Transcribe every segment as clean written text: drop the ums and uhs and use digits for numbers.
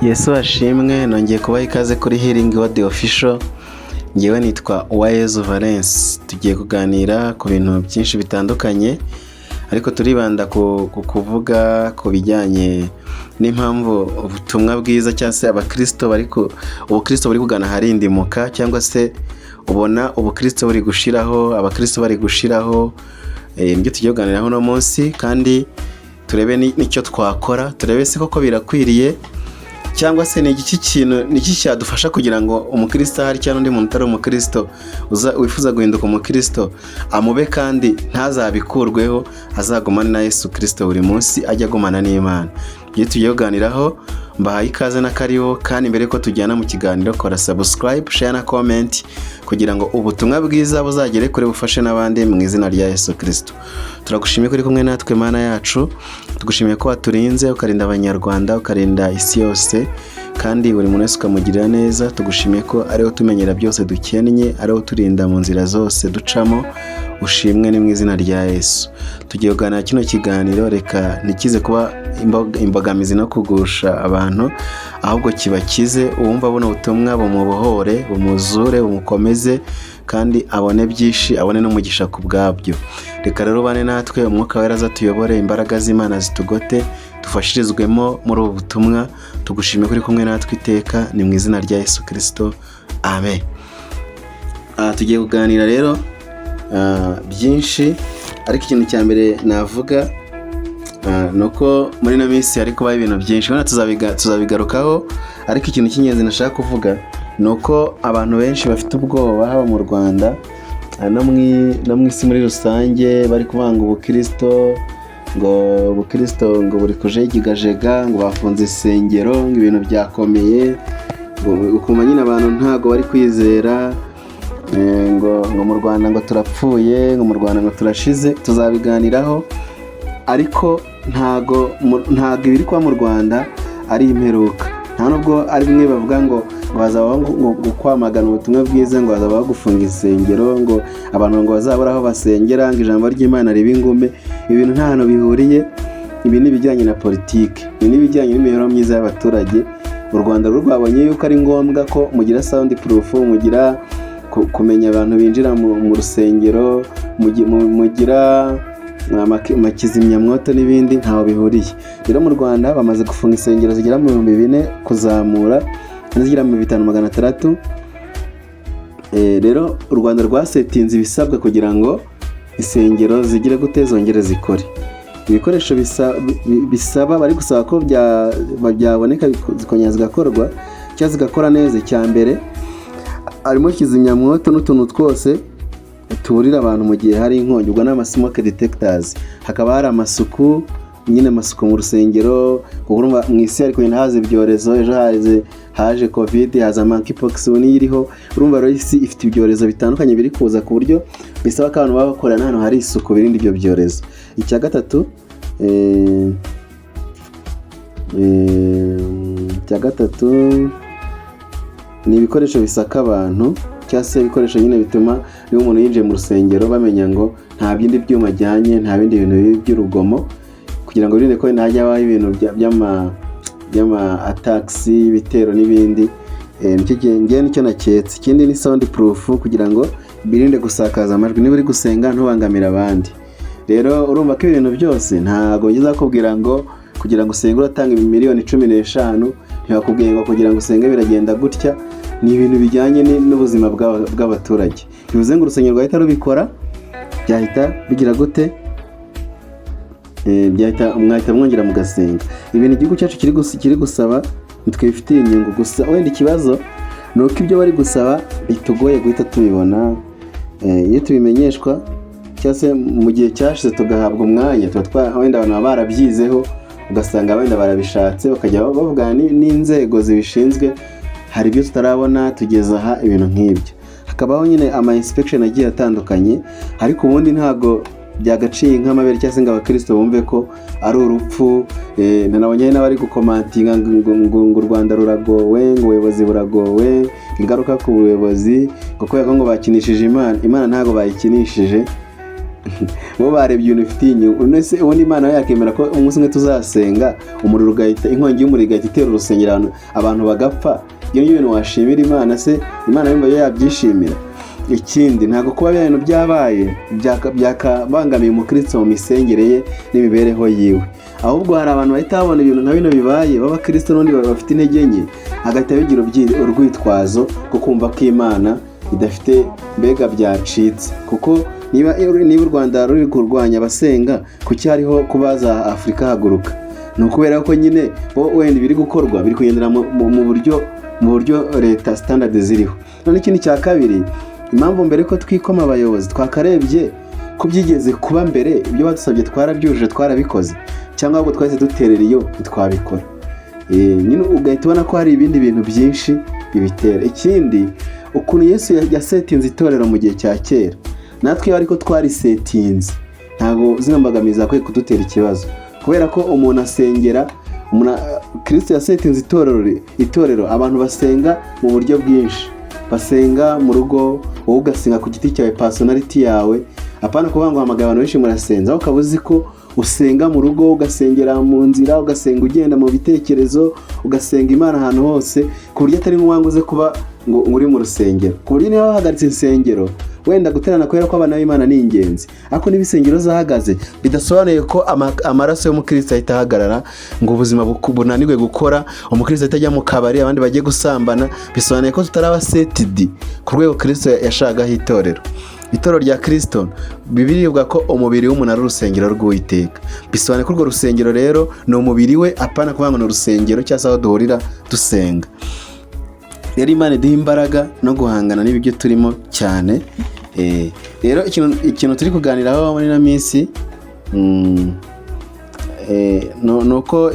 Yesu ashimwe. Nongeye kubaha ikaze kuri Healing Word Official. Ngewe nitwa Uwayezu Valence. Tugiye kuganira ku bintu byinshi bitandukanye, ariko turibanda ku kuvuga ku bijyanye n'impamvu ubutumwa bwiza cyangwa se abakristo bari ku ubukristo buri kugana aharindimuka, cyangwa se ubona ubukristo buri gushiraho, abakristo bari gushiraho. Nibyo tugiye kuganiraho uno munsi, kandi turebe n'icyo twakora, turebe se koko birakwiriye, cyangwa se ni iki kintu, ni iki cyadufasha kugira ngo umukristo ahari cyangwa undi muntu utari umukristo wifuza guhinduka umukristo amube, kandi ntazabikurweho, azagumane na Yesu Kristo buri munsi, ajya agumana n'Imana. Ibyo tugiye kuganiraho, mbahaye ikaze na karibu. Kandi mbere yuko tujyana mu kiganiro, kora subscribe, share na comment kugira ngo ubutumwa bwiza buzagere kure, bufashe n'abandi mu izina rya Yesu Kristo. Turagushimiye ko uri kumwe natwe, Mana yacu. Tugushimiye ko waturinze, ukarinda Abanyarwanda, ukarinda isi yose, kandi buri muntu wese ukamugirira neza. Tugushimiye ko ariwo tumenyera byose dukennye, ariwo turinda mu nzira zose ducamo. Ushimwe, ni mu izina rya Yesu. Tugiye kuganira kino kiganiro, reka ntikize kuba imbogamizi no kugusha abantu, ahubwo kibakize. Uwumva buno butumwa bumubohore, bumuzure, bumukomeze, kandi abone byinshi, abone n'umugisha ku bwabyo. Reka rero ubane natwe, Umwuka Wera aza tuyobore, imbaraga z'Imana zitugote, dufashirizwemo muri ubu butumwa. Tugushimiye ko uri kumwe natwe iteka, ni mu izina rya Yesu Kirisito, amen. Tugiye kuganira rero byinshi, ariko ikintu cya mbere navuga ni uko muri ino minsi hari kubaho ibintu byinshi, wenda tuzabigarukaho. Ariko ikintu cy'ingenzi nashaka kuvuga ni uko abantu benshi bafite ubwoba, haba mu Rwanda no mu isi muri rusange. Bari kuvuga ngo ubukristo, ngo ubukristo ngo buri kujegajega, ngo bafunze insengero, ngo ibintu byakomeye, ngo ukumva nyine abantu ntabwo bari kwizera, ngo mu Rwanda ngo turapfuye, ngo mu Rwanda ngo turashize. Tuzabiganiraho, ariko ntago ibiri kuba mu Rwanda ari imperuka. Nta nubwo ari bimwe bavuga ngo hazabaho ngo kwamagana ubutumwa bwiza, ngo hazabaho gufunga insengero, ngo abantu ngo bazabure aho basengera, ngo ijambo ry'Imana ribe ingume. Ibintu nta hantu bihuriye. Ibi ni ibijyanye na politiki, ibi ni ibijyanye n'imibereho myiza y'abaturage. U Rwanda rwo rwabonye yuko ari ngombwa ko mugira sound proof, mugira kumenya abantu binjira mu rusengero, mugira amakizimyamwoto n'ibindi. Ntaho bihuriye. Rero mu Rwanda bamaze gufunga insengero zigera mu 4000 kuzamura, n'izigera mu 5600. Rero u Rwanda rwasetinze ibisabwa kugira ngo insengero zigire gute, zongere zikore. Ibikoresho bisaba, bari gusaba ko byaboneka, zikongera zigakorwa cyangwa zigakora neza. Icya mbere harimo kizimyamwoto n'utuntu twose tuburira abantu mu gihe hari inkongi, ubwo ni ama smoke detectors. Hakaba hari amasuku nyine, amasuku mu rusengero, kuko urumva mu isi hari kugenda haza ibyorezo. Ejo haje COVID, haza monkeypox, ubu niyo iriho. Urumva rero isi ifite ibyorezo bitandukanye biri kuza, ku buryo bisaba ko abantu baba bakorera n'ahantu hari isuku, birinda ibyo byorezo. Icya gatatu, ni ibikoresho bisaka abantu, cyangwa se ibikoresho nyine bituma niba umuntu yinjiye mu rusengero bamenya ngo nta bindi byuma ajyanye, nta bindi bintu bibi by'urugomo, kugira ngo birinde ko hajya habaho ibintu by'ama attacks, ibitero n'ibindi. Nicyo gihe ngewe nicyo naketse. Ikindi ni sound proof, kugira ngo birinde gusakaza amajwi, niba uri gusenga ntubangamire abandi. Rero urumva ko ibintu byose ntabwo ngeza kubwira ngo kugira ngo usenge uratanga miliyoni 15. Ntibakubwiye ngo kugira ngo usenge biragenda gutya. Ni ibintu bijyanye n'ubuzima bw'abaturage. Bivuze ngo urusengero rwahita rubikora, byahita bigira gute? Byahita mwahita mwongera mugasenga. Ibintu igihugu cyacu kiri gusaba ntitwifitiye inyungu gusa. Wenda ikibazo ni uko ibyo bari gusaba bitugoye guhita tubibona. Iyo tubimenyeshwa cyangwa se mu gihe cyashize tugahabwa umwanya, tuba wenda abantu baba barabyizeho, ugasanga wenda barabishatse, bakajya bavugana n'inzego zibishinzwe. Hari ibyo tutarabona tugeze aha, ibintu nk'ibyo. Hakabaho nyine ama inspection agiye atandukanye, ariko ubundi ntabwo byagaciye nk'amabere cyangwa se ngo abakristo bumve ko ari urupfu. Nabonye n'abari gukomantinga ngo u Rwanda ruragowe, ngo ubuyobozi buragowe, ingaruka ku buyobozi, ngo kubera ko ngo bakinishije Imana. Imana ntabwo bayikinishije. Bo barebye ibintu bifitiye inyungu. None se ubundi Imana yo yakemera ko umunsi umwe tuzasenga, umuriro ugahita, inkongi y'umuriro igahita itera urusengero, abantu bagapfa? Ibyo ni ibintu washimira Imana se? Imana yumva yo yabyishimira? Ikindi, ntabwo kuba bya bintu byabaye byakabangamiye umukristo mu misengere ye n'imibereho yiwe. Ahubwo hari abantu bahita babona ibintu nka bino bibaye, b'abakristo n'ubundi bafite intege nke, agahita bigira urwitwazo rwo kumva ko Imana idafite, mbega byacitse. Kuko niba u Rwanda ruri kurwanya abasenga, kuki hariho kubaza Afurika haguruka? Ni ukubera ko nyine bo wenda ibiri gukorwa biri kugendera mu buryo leta standard ziriho. None ikindi cya kabiri, impamvu mbere ko twikoma abayobozi, twakarebye ko byigeze kuba mbere, ibyo badusabye twarabyujuje, twarabikoze, cyangwa ahubwo twahise duterera iyo ntitwabikora. Nyine ugahita ubona ko hari ibindi bintu byinshi bibitera. Ikindi, ukuntu Yesu yasetinze itorero mu gihe cya kera, natwe iyo ariko twarisetinze, ntabwo zino mbogamizi zakwiye kudutera ikibazo, kubera ko umuntu asengera umuntu. Kristo yasetinze itorero, abantu basenga mu buryo bwinshi. Basenga mu rugo, wowe ugasenga ku giti cyawe, personality yawe, apana kuvuga ngo hamagara abantu benshi murasenza. Aho ukaba uzi ko usenga mu rugo, ugasengera mu nzira, ugasenga ugenda mu bitekerezo, ugasenga Imana ahantu hose, ku buryo atari ngombwa ngo uze kuba ngo uri mu rusengero. Ku buryo niba wahagaritse insengero wenda guterana kubera ko abana b'Imana ni ingenzi, ariko niba insengero zahagaze, bidasobanuye ko amaraso y'umukristo ahita ahagarara, ngo ubuzima bunanirwe gukora, umukristo ahita ajya mu kabari, abandi bagiye gusambana. Bisobanuye ko tutaraba settled ku rwego Kristo yashagaho itorero. Itorero rya Kristo, Bibiliya ivuga ko umubiri w'umuntu ari urusengero rw'Uwiteka. Bisobanuye ko urwo rusengero rero ni umubiri we, apana kuvuga ngo ni urusengero cyangwa se aho duhurira dusenga. Rero Imana iduha imbaraga no guhangana n'ibyo turimo cyane. Rero ikintu turi kuganiraho muri ino minsi ni uko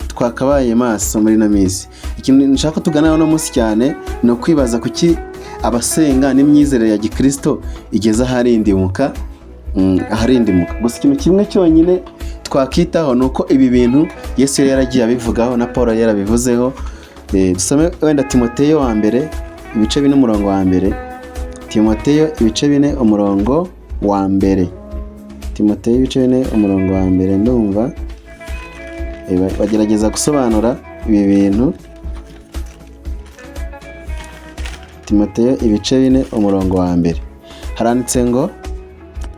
twakabaye maso muri ino minsi. Ikintu nshaka ko tuganiraho uno munsi cyane ni ukwibaza kuki abasenga n'imyizerere ya gikirisito igeze aharindimuka, aharindimuka. Gusa ikintu kimwe cyonyine twakitaho ni uko ibi bintu Yesu yari yaragiye abivugaho, na Paul yari yarabivuzeho. Dusome wenda Timoteyo wa mbere, ibice 4, umurongo wa mbere. Timoteyo ibice 4, umurongo wa mbere. Timoteyo ibice 4, umurongo wa mbere. Ndumva bagerageza gusobanura ibi bintu. Timoteyo ibice 4, umurongo wa mbere, haranditse ngo,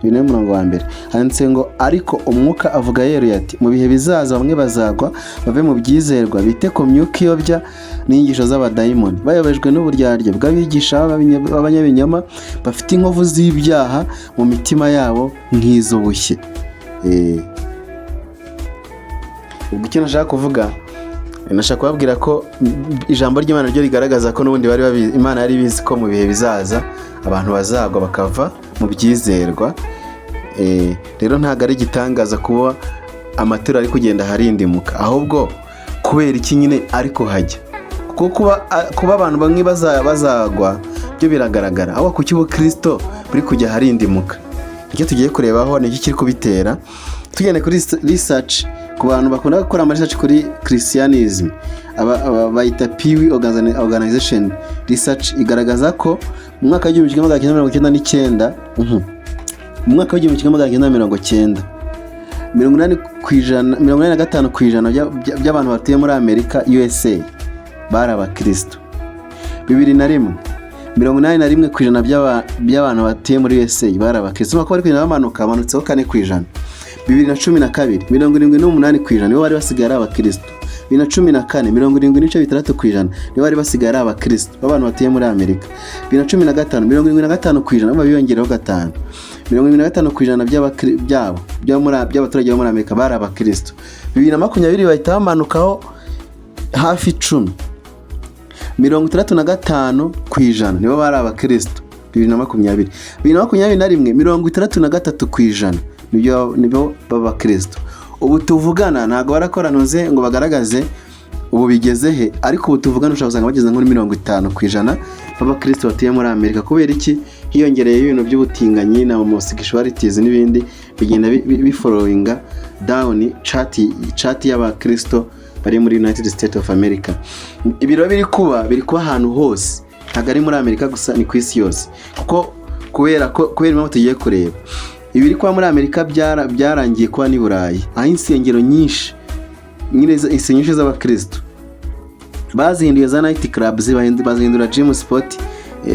4, umurongo wa mbere, handitse ngo: "Ariko Umwuka avuga yeruye ati mu bihe bizaza bamwe bazagwa bave mu byizerwa, bite ku myuka iyobya n'inyigisho z'abadayimoni, bayobejwe n'uburyarya bw'abigisha b'abanyabinyoma, bafite inkovu z'ibyaha mu mitima yabo nk'iz'ubushye." Ubwo icyo nashaka kuvuga, nashaka kubabwira ko ijambo ry'Imana ryo rigaragaza ko n'ubundi bari babizi, Imana yari ibizi ko mu bihe bizaza abantu bazagwa bakava mu byizerwa. Rero ntabwo ari igitangaza kuba amatorero ari kugenda aharindimuka. Ahubwo kubera iki nyine ari kuhajya? Kuko kuba abantu bamwe bazagwa byo biragaragara, ahubwo kuki ubukristo buri kujya aharindimuka? Icyo tugiye kurebaho ni iki kiri kubitera. Tugenda kuri research, ku bantu bakunda gukora ama research kuri Christianism, aba bayita Pew Organization Research, igaragaza ko mu mwaka w'1999, mu mwaka w'1990, 80%, 85% by'abantu batuye muri Amerika, USA, bari abakristo. 2001, 81% by'abantu batuye muri USA bari abakristo. Urumva ko bari kugenda bamanuka, bamanutseho 4%. 2012, 78% nibo bari basigaye ari abakristo. 2014, 70.6% nibo bari basigaye ari abakristo b'abantu batuye muri Amerika. 2015, 75%, bo biyongereho 5, 75% byabo by'abaturage bo muri Amerika bari abakristo. 2020 bahita bamanukaho hafi 10, 65% nibo bari abakristo 2020. 2021, 63% nibo b'abakristo. Ubu tuvugana ntabwo barakoranuze ngo bagaragaze ubu bigeze he, ariko ubu tuvugana ushobora gusanga bageze nko muri 50% b'abakristo batuye muri Amerika. Kubera iki? Hiyongereye ibintu by'ubutinganyi na homosexualities n'ibindi, bigenda bifollowinga down chart y'abakristo bari muri United States of America. Ibiro biri kuba ahantu hose, ntabwo ari muri Amerika gusa, ni ku isi yose, kuko kubera ko kubera impamvu tugiye kureba. Ibiri kuba muri Amerika byarangiye kuba n'i Burayi, aho insengero nyinshi nyine, insengero nyinshi z'abakristo bazihinduye za night clubs, bazihindura gym sport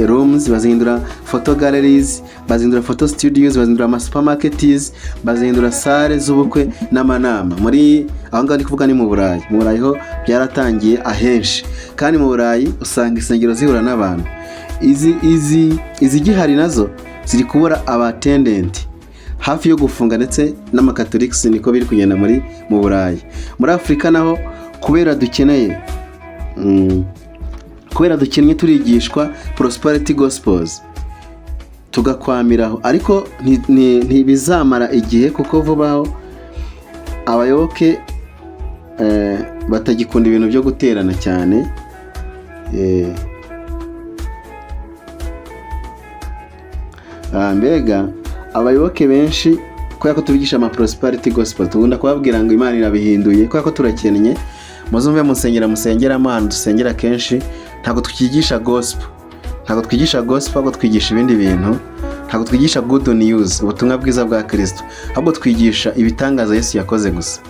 rooms, bazihindura photo galleries, bazihindura photo studios, bazihindura ama supermarkets, bazihindura salle z'ubukwe n'amanama. Muri aho ngaho ndi kuvuga ni mu Burayi. Mu Burayi ho byaratangiye ahenshi, kandi mu Burayi usanga insengero zihura n'abantu. Izi izigihari nazo ziri kubura aba attendant, hafi yo gufunga, ndetse n'amakatoliksi niko biri kugenda mu Burayi. Muri Afurika naho, kubera dukennye, turigishwa prosperity gospels tugakwamiraho, ariko ntibizamara igihe, kuko vuba aho abayoboke batagikunda ibintu byo guterana cyane. Mbega abayoboke benshi, kubera ko tubigisha ama prosperity gospel, tugunda kubabwira ngo Imana irabihinduye kubera ko turakennye. Muzumve mu nsengero musengeramo, ahantu dusengera kenshi ntabwo twigisha gospel, ntabwo twigisha gospel, ahubwo twigisha ibindi bintu. Ntabwo twigisha good news, ubutumwa bwiza bwa Kristo, ahubwo twigisha ibitangaza Yesu yakoze gusa.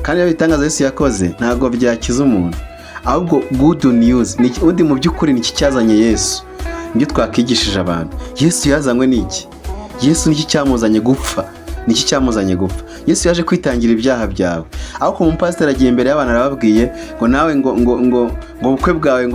Kandi iyo bitangaza Yesu yakoze ntabwo byakiza umuntu, ahubwo good news ni ubundi mu by'ukuri ni iki cyazanye Yesu? Nibyo twakigishije abantu. Yesu yazanywe n'iki? Yesu niki cyamuzanye gupfa? Niki cyamuzanye gupfa? Yesu yaje kwitangira ibyaha byawe. Ariko umupasiteri agiye imbere y'abantu arababwiye ngo nawe ngo ubukwe bwawe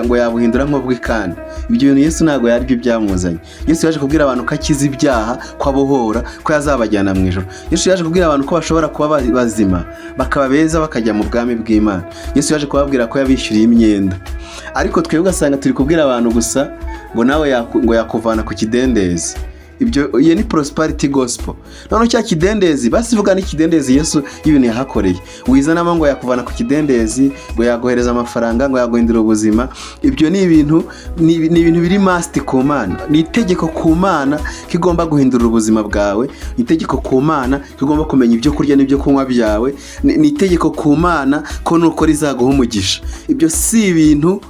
ngo yabuhindura nk'ubw'ikana. Ibyo bintu Yesu ntabwo yari byo byamuzanye. Yesu yaje kubwira abantu ko akiza ibyaha, ko abohora, ko yazabajyana mu ijuru. Yesu yaje kubwira abantu ko bashobora kuba bazima, bakaba beza, bakajya mu bwami bw'Imana. Yesu yaje kubabwira ko yabishyuriye imyenda. Ariko twebwe ugasanga turi kubwira abantu gusa ngo nawe ngo yakuvana ku kidendezi. Ibyo iyo ni prosperity gospel. Noneho cya kidendezi basivuga n'ikidendezi Yesu y'ibintu yahakoreye, wizanamo ngo yakuvana ku kidendezi, ngo yaguhereza amafaranga, ngo yaguhindura ubuzima. Ibyo ni ibintu biri must ku Mana. Ni itegeko ku Mana ko igomba guhindura ubuzima bwawe. Ni itegeko ku Mana ko igomba kumenya ibyo kurya n'ibyo kunywa byawe. Ni itegeko ku Mana ko nukora izaguha umugisha. Ibyo si ibintu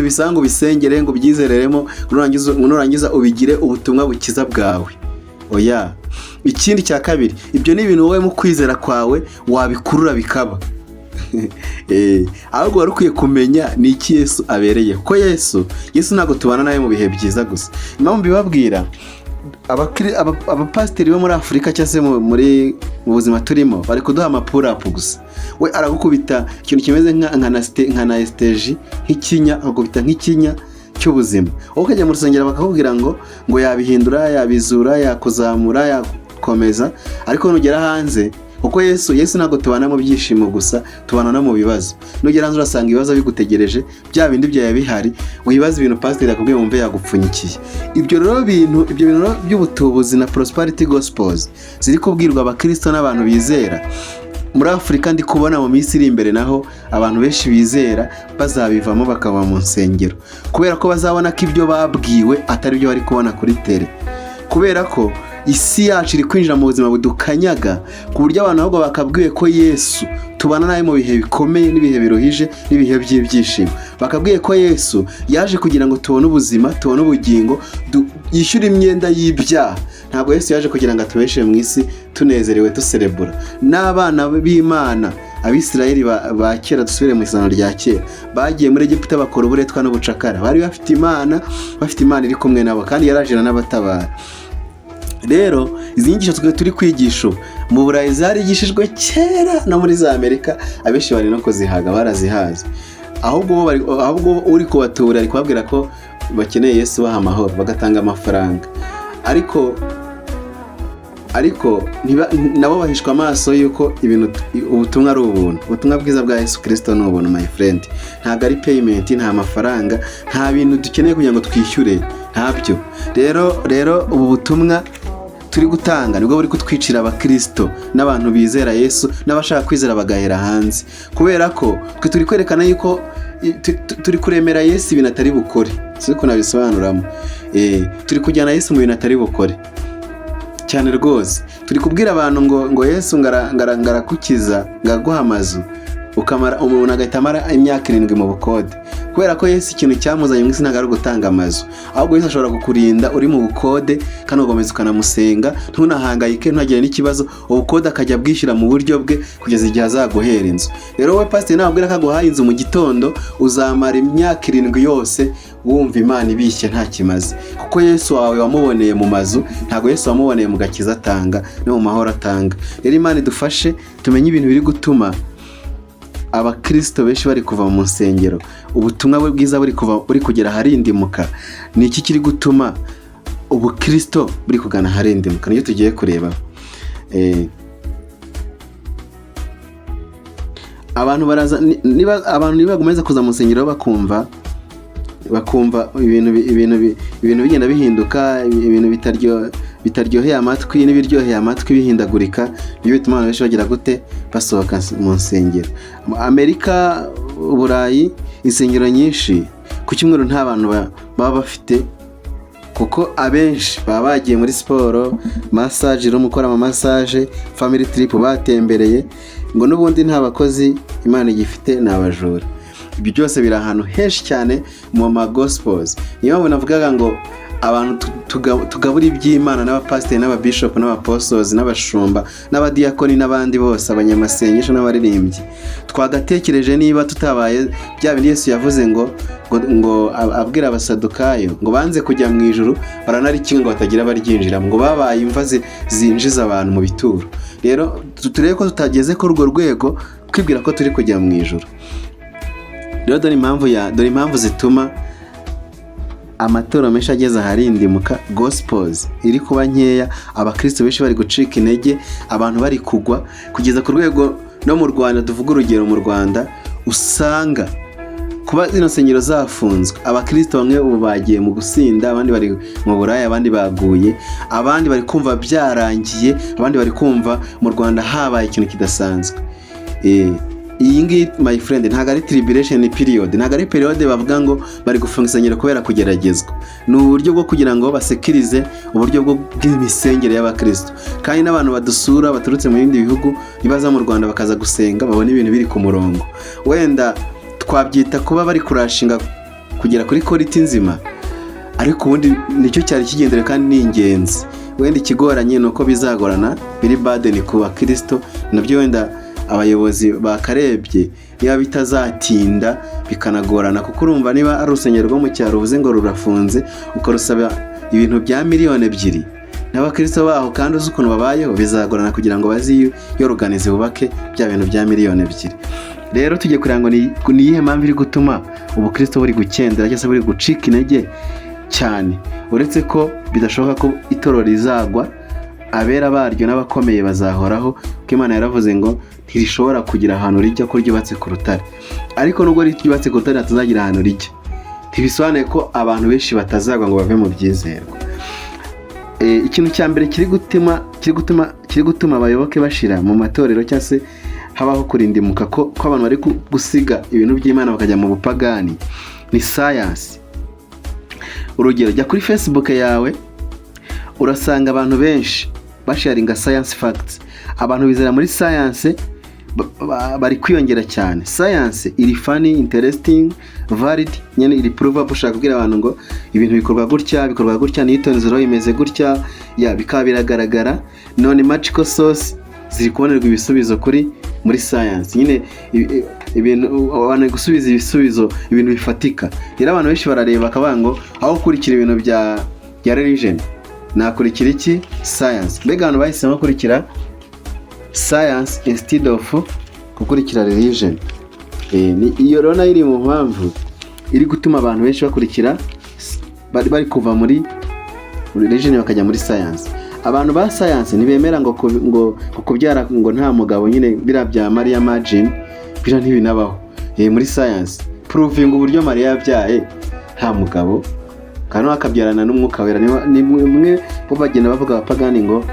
bisaba ngo ubisengere, ngo ubyizereremo, ngo nurangiza ubigire ubutumwa bukiza bwawe. Oya. Ikindi cya kabiri, ibyo ni ibintu wowe mu kwizera kwawe wabikurura bikaba. Ahubwo wari ukwiye kumenya ni iki Yesu abereye, ko Yesu ntabwo tubana nawe mu bihe byiza gusa. Impamvu mbibabwira, abapasiteri bo muri Afurika cyangwa se mu buzima turimo bari kuduha ama pull-up gusa. We aragukubita ikintu kimeze nka anesthésie, nk'ikinya, akagukubita nk'ikinya cy'ubuzima, wowe ukajya mu rusengero bakakubwira ngo yabihindura, yabizura, yakuzamura, yakomeza. Ariko nugera hanze, kuko Yesu ntabwo tubana mu byishimo gusa, tubana no mu bibazo. Nugera hanze urasanga ibibazo bigutegereje, bya bindi byawe bihari. Wibaza ibintu pasiteri yakubwiye, wumve yagupfunyikiye. Ibyo bintu rero by'ubutubuzi na prosperity gospels ziri kubwirwa abakristo n'abantu bizera muri Afurika, ndi kubona mu minsi iri imbere naho abantu benshi bizera bazabivamo, bakava mu nsengero, kubera ko bazabona ko ibyo babwiwe atari byo bari kubona kuri tele, kubera ko isi yacu iri kwinjira mu buzima budukanyaga, ku buryo abantu ahubwo bakabwiwe ko Yesu tubana nawe mu bihe bikomeye n'ibihe biruhije n'ibihe by'ibyishimo. Bakabwiye ko Yesu yaje kugira ngo tubone ubuzima, tubone ubugingo, yishyure imyenda y'ibyaha. Ntabwo Yesu yaje kugira ngo atubeshe mu isi tunezerewe, duserebura n'abana b'Imana. Abisirayeli ba kera, dusubire mu Isezerano rya Kera, bagiye muri Egiputa bakora uburetwa n'ubucakara, bari bafite Imana, bafite Imana iri kumwe nabo, kandi yaraje n'abatabara. Rero izi nyigisho twe turi kwigisha ubu, mu Burayi zarigishijwe kera, no muri za Amerika abenshi bari no kuzihaga, barazihaze. Ahubwo uri kubatura ari kubabwira ko bakeneye Yesu baha amahoro, bagatanga amafaranga. Ariko nabo bahishwa amaso y'uko ibintu ubutumwa ari ubuntu. Ubutumwa bwiza bwa Yesu Kirisito ni ubuntu, my friend, ntabwo ari payment. Nta mafaranga, nta bintu dukeneye kugira ngo twishyure, ntabyo. Rero ubu butumwa turi gutanga nibwo buri kutwicira abakirisito n'abantu bizera Yesu n'abashaka kwizera bagahera hanze, kubera ko twe turi kwerekana yuko turi kuremera Yesu ibintu atari bukore. Si uko nabisobanuramo? Turi kujyana Yesu mu bintu atari bukore cyane rwose. Turi kubwira abantu ngo Yesu ngarakukiza, ngaguha amazu, ukamara umuntu agahita amara imyaka 7 mu bukode. Kubera ko Yesu ikintu cyamuzanye mu isi ntabwo ari ugutanga amazu, ahubwo Yesu ashobora kukurinda uri mu bukode kandi ugakomeza ukanamusenga, ntunahangayike, ntagire n'ikibazo. Ubukode akajya abwishyura mu buryo bwe kugeza igihe azaguhera inzu. Rero wowe pasiteri nababwira ko aguhaye inzu mu gitondo, uzamara imyaka 7 yose wumva Imana ibishye nta kimaze, kuko Yesu wawe wamuboneye mu mazu, ntabwo Yesu wamuboneye mu gakiza atanga no mu mahoro atanga. Rero Imana idufashe tumenye ibintu biri gutuma abakirisito benshi bari kuva mu nsengero, ubutumwa bwe bwiza buri kuva buri kugera aharindimuka. Ni iki kiri gutuma ubukirisito buri kugana aharindimuka? Niyo tugiye kureba. Abantu baraza niba abantu nibakomeza kuza mu nsengero bakumva ibintu bigenda bihinduka, ibintu bitaryoheye amatwi n'ibiryoheye amatwi bihindagurika, nibyo bituma abantu benshi bagira gute? Basohoka mu nsengero. Amerika, Uburayi, insengero nyinshi ku cyumweru nta bantu baba bafite, kuko abenshi baba bagiye muri siporo, massage room, gukora ama massage, family trip, batembereye, ngo n'ubundi nta bakozi Imana igifite, ni abajura. Ibyo byose biri ahantu henshi cyane mu ma gospels. Niyo mpamvu navugaga ngo abantu tugabura iby'Imana, n'abapasiteri n'ababishopu n'abapostozi n'abashumba n'abadiyakoni n'abandi bose, abanyamasengesho n'abaririmbyi, twagatekereje niba tutabaye bya bindi Yesu yavuze ngo abwira Abasadukayo ngo banze kujya mu ijuru, baranarikinga ngo batagira abaryinjiramo, ngo babaye imva zinjiza abantu mu bituro. Rero turebe ko tutageze kuri urwo rwego kwibwira ko turi kujya mu ijuru. Rero dore impamvu zituma amatorero menshi ageze aharindimuka, gospels iri kuba nkeya, abakristo benshi bari gucika intege, abantu bari kugwa kugeza ku rwego no mu Rwanda, tuvuga urugero, mu Rwanda usanga kuba zino nsengero zafunzwe, abakristo bamwe ubu bagiye mu gusinda, abandi bari mu buraya, abandi baguye, abandi bari kumva byarangiye, abandi bari kumva mu Rwanda habaye ikintu kidasanzwe. Iyi ngiyi, my friend, ntabwo ari tribulation period, ntabwo ari period bavuga ngo bari gufunga insengero kubera kugeragezwa. Ni uburyo bwo kugira ngo basekirize uburyo bw'imisengere y'abakristo, kandi n'abantu badusura baturutse mu bindi bihugu nibaza mu Rwanda bakaza gusenga babona ibintu biri ku murongo. Wenda twabyita kuba bari kurashinga kugera kuri quality nzima, ariko ubundi nicyo cyari kigenderewe kandi ni ingenzi. Wenda ikigoranye ni uko bizagorana, biri burden ku bakristo, nabyo wenda abayobozi bakarebye niba bitazatinda bikanagorana, kuko urumva niba ari urusengero rwo mu cyaro uvuze ngo rurafunze, ukarusaba ibintu bya miliyoni 2 n'abakristo baho kandi uzi ukuntu babayeho, bizagorana kugira ngo baziyoruganize bubake bya bintu bya miliyoni 2. Rero tugiye kureba ngo ni iyihe mpamvu iri gutuma ubukristo buri gukendera cyangwa se buri gucika intege cyane. Uretse ko bidashoboka ko itorero rizagwa, abera baryo n'abakomeye bazahoraho, kuko Imana yaravuze ngo ntirishobora kugira ahantu rijya ko ryubatse ku rutare. Ariko nubwo ryubatse ku rutare hatazagira ahantu rijya, ntibisobanuye ko abantu benshi batazagwa ngo bave mu byizerwa. Ikintu cya mbere kiri gutuma abayoboke bashira mu matorero cyangwa se habaho kurindimuka ko abantu bari gusiga ibintu by'Imana bakajya mu bupagani ni science. Urugero, jya kuri Facebook yawe, urasanga abantu benshi basharinga science facts. Abantu bizera muri science bari kwiyongera cyane. Science iri funny, interesting, valid, nyine iri provable. Ushaka kubwira abantu ngo ibintu bikorwa gutya, bikorwa gutya, Newton's law imeze gutya, ya bikaba biragaragara. None magical source ziri kubonerwa ibisubizo kuri muri science nyine, ibintu abantu bari gusubiza ibisubizo, ibintu bifatika. Rero abantu benshi barareba bakavuga ngo aho gukurikira ibintu bya religion nakurikira iki? Science. Mbega abantu bahisemo gukurikira science instead of gukurikira religion. Iyo rero nayo iri mu mpamvu iri gutuma abantu benshi bakurikira, bari kuva muri religion bakajya muri science. Abantu ba science ntibemera ngo kubyara ngo nta mugabo nyine, biriya bya Maria Virgin, biriya ntibinabaho. Muri science proving uburyo Mariya yabyaye nta mugabo kandi akabyarana n'Umwuka Wera, ni mwe bo bagenda bavuga abapagani ngo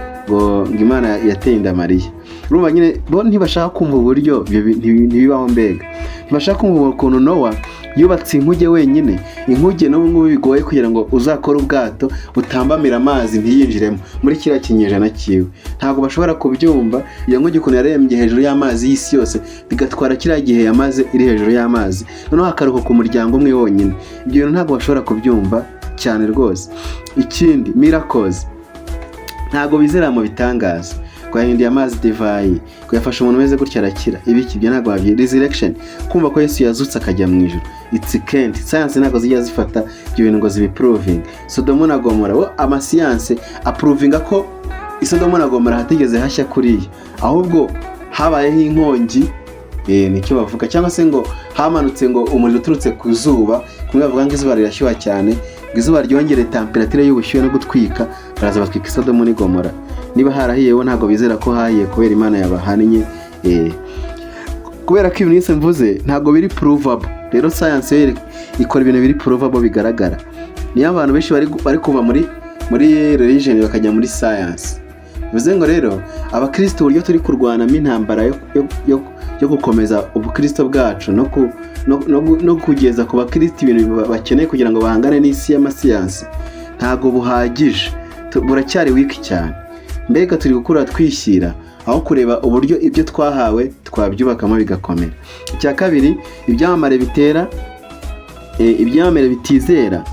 Imana yateye inda Mariya. Urumva nyine bo ntibashaka kumva uburyo ibyo ntibibaho. Mbega ntibashaka kumva ukuntu Nowa Yubatse inkuge wenyine. Inkuge n'ubu ngubu bigoye kugira ngo uzakore ubwato butambamira amazi ntiyinjiremo muri kiriya kinyejana cyiwe. Ntabwo bashobora kubyumva, iyo nkuge ukuntu yarembye hejuru y'amazi y'isi yose, bigatwara kiriya gihe yamaze iri hejuru y'amazi, noneho hakarokoka umuryango umwe wonyine. Ibyo bintu ntabwo bashobora kubyumva cyane rwose. Ikindi, miracles. Ntabwo bizera mu bitangaza, ngo yahinduye amazi divayi, ngo yafashe umuntu umeze gutya arakira, ibiki, ibyo ntabwo babyi. Resurrection, kumva ko Yesu yazutse akajya mu ijuru, it's can't. Science ntabwo zijya zifata ibyo bintu ngo zibiprovinge. Sodomo na Gomora bo, amasiyanse aprovinga ko Isodomo na Gomora hatigeze hashya kuriya, ahubwo habayeho inkongi, nicyo bavuga, cyangwa se ngo hamanutse ngo umuriro uturutse ku zuba. Kumwe bavuga ngo izuba rirashyuha cyane, ngo izuba ryongere temperature y'ubushyuhe no gutwika, baraza batwika Isodomo n'i Gomora. Niba harahiye, bo ntabwo bizera ko hahiye kubera Imana yabahannye, kubera ko ibintu byose mvuze ntabwo biri provable. Rero science yo ikora ibintu biri provable, bigaragara. Niyo abantu benshi bari kuva muri religion bakajya muri science. Bivuze ngo rero abakristo, uburyo turi kurwanamo intambara yo gukomeza ubukristo bwacu no kugeza ku bakristo ibintu bakeneye kugira ngo bahangane n'isi y'amasiyansi, ntabwo buhagije. Buracyari weak cyane. Mbega turi gukura twishyira aho kureba uburyo ibyo twahawe twabyubakamo bigakomera. Icya kabiri, ibyamamare bitera, ibyamamare bitizera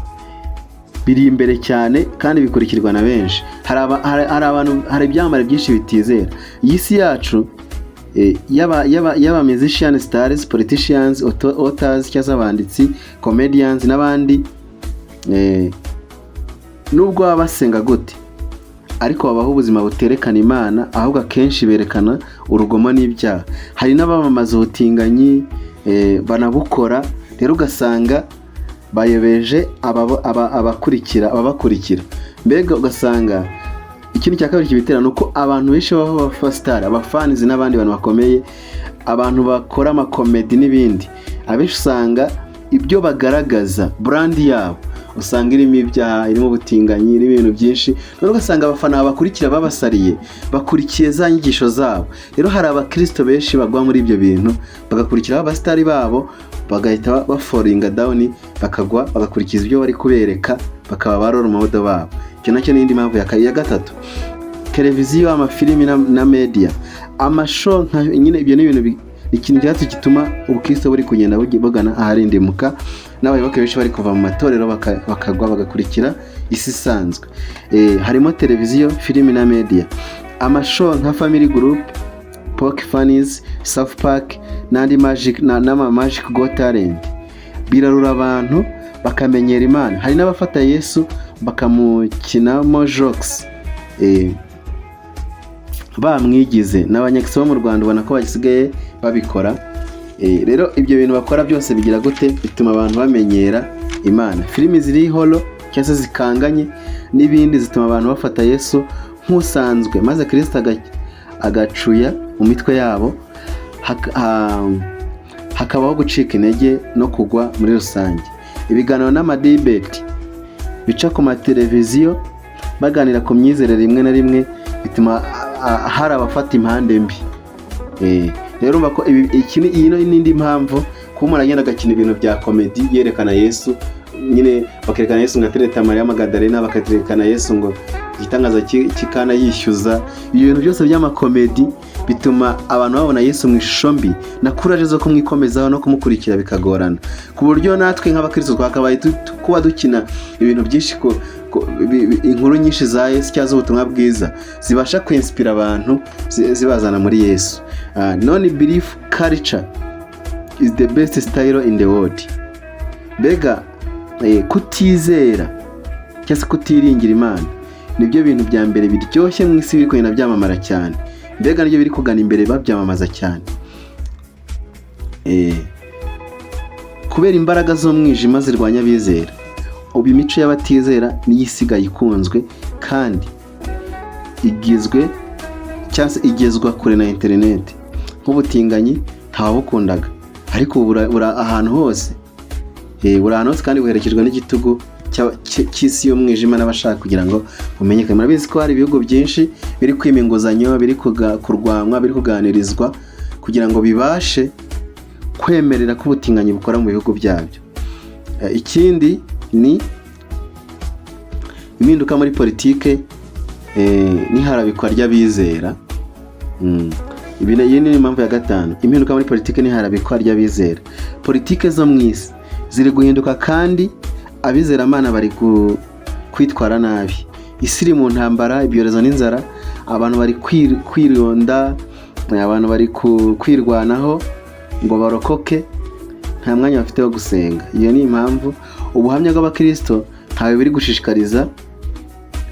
biri imbere cyane kandi bikurikirwa na benshi. Hari abantu, hari ibyamamare byinshi bitizera. Iyi si yacu, yaba musician stars, politicians, authors cyangwa se abanditsi, comedians n'abandi, nubwo baba basenga gute, ariko babaho ubuzima buterekana Imana, ahubwo akenshi berekana urugomo n'ibyaha. Hari n'abamamaza ubutinganyi, banabukora. Rero ugasanga bayobeje abakurikira, ababakurikira. Mbega ugasanga ikindi cya kabiri kibitera ni uko abantu benshi baba abasitari, abafanizi n'abandi bantu bakomeye, abantu bakora amakomedi n'ibindi, abenshi usanga ibyo bagaragaza, brand yabo, usanga irimo ibyaha, irimo ubutinganyi, irimo ibintu byinshi. Noneho ugasanga abafana babakurikira babasariye, bakurikiye za nyigisho zabo. Rero hari abakirisito benshi bagwa muri ibyo bintu, bagakurikiraho abasitari babo, bagahita bafallinga down, bakagwa, bagakurikiza ibyo bari kubereka, bakaba ba role model babo. Icyo nacyo ni indi mpamvu. Ya gatatu, televiziyo, amafilimi na media, amashow nka nyine ibyo ni ibintu ni ikintu cyatsi gituma ubukristo buri kugenda bugana aharindimuka, n'abayoboke benshi bari kuva mu matorero bakagwa, bagakurikira isi isanzwe. Harimo televiziyo, filimi na media, amashow nka Family Group, Porky Funnies, South Park n'andi magic n'ama Magic Got Talent birarura abantu bakamenyera Imana. Hari n'abafata Yesu bakamukinamo jokes, bamwigize. N'abanyagisi bo mu Rwanda ubona ko basigaye babikora. Rero ibyo bintu bakora byose bigira gute? Bituma abantu bamenyera Imana. Filimi ziri horror cyangwa se zikanganye n'ibindi zituma abantu bafata Yesu nk'usanzwe, maze Kirisito agacuya mu mitwe yabo, hakabaho gucika intege no kugwa muri rusange. Ibiganiro n'amadebate bica ku mateleviziyo baganira ku myizerere, rimwe na rimwe bituma hari abafata impande mbi. Rero urumva ko iyi ni n'indi mpamvu. Kuba umuntu agenda agakina ibintu bya komedi yerekana Yesu nyine, bakerekana Yesu ngo atereta Mariya Magadalena, bakaterekana Yesu ngo igitangaza cy'ikana yishyuza, ibyo bintu byose by'amakomedi bituma abantu babona Yesu mu ishusho mbi, na courage zo kumwikomezaho no kumukurikira bikagorana, ku buryo natwe nk'abakristo twakabaye kuba dukina ibintu byinshi, inkuru nyinshi za Yesu cyangwa z'ubutumwa bwiza zibasha kwinspira abantu, zibazana muri Yesu. Non belief culture is the best style in the world. Mbega kutizera cyangwa se kutiringira Imana nibyo bintu bya mbere biryoshye mu isi, biri kugenda byamamara cyane. Mbega nibyo biri kugana imbere, babyamamaza cyane. Kubera imbaraga z'umwijima zirwanya abizera, ubu imico y'abatizera niyo isigaye ikunzwe kandi igizwe cyangwa se igezwa kure na interineti. Nk'ubutinganyi ntawabukundaga, ariko ubu buri ahantu hose. Buri ahantu hose kandi buherekejwe n'igitugu cy'isi y'umwijima n'abashaka kugira ngo bumenyekane. Murabizi ko hari ibihugu byinshi biri kwima inguzanyo, biri kurwanywa, biri kuganirizwa kugira ngo bibashe kwemerera ko ubutinganyi bukora mu bihugu byabyo. Ikindi ni impinduka muri politike n'iharabikwa ry'abizera. Iyi ni impamvu ya gatanu: impinduka muri politike n'iharabikwa ry'abizera. Politike zo mu isi ziri guhinduka kandi abizeramana bari kwitwara nabi. Isi iri mu ntambara, ibyorezo n'inzara. Abantu bari kwironda, abantu bari kwirwanaho ngo barokoke, nta mwanya bafite wo gusenga. Iyo ni impamvu. Ubuhamya bw'abakirisito ntawe biri gushishikariza,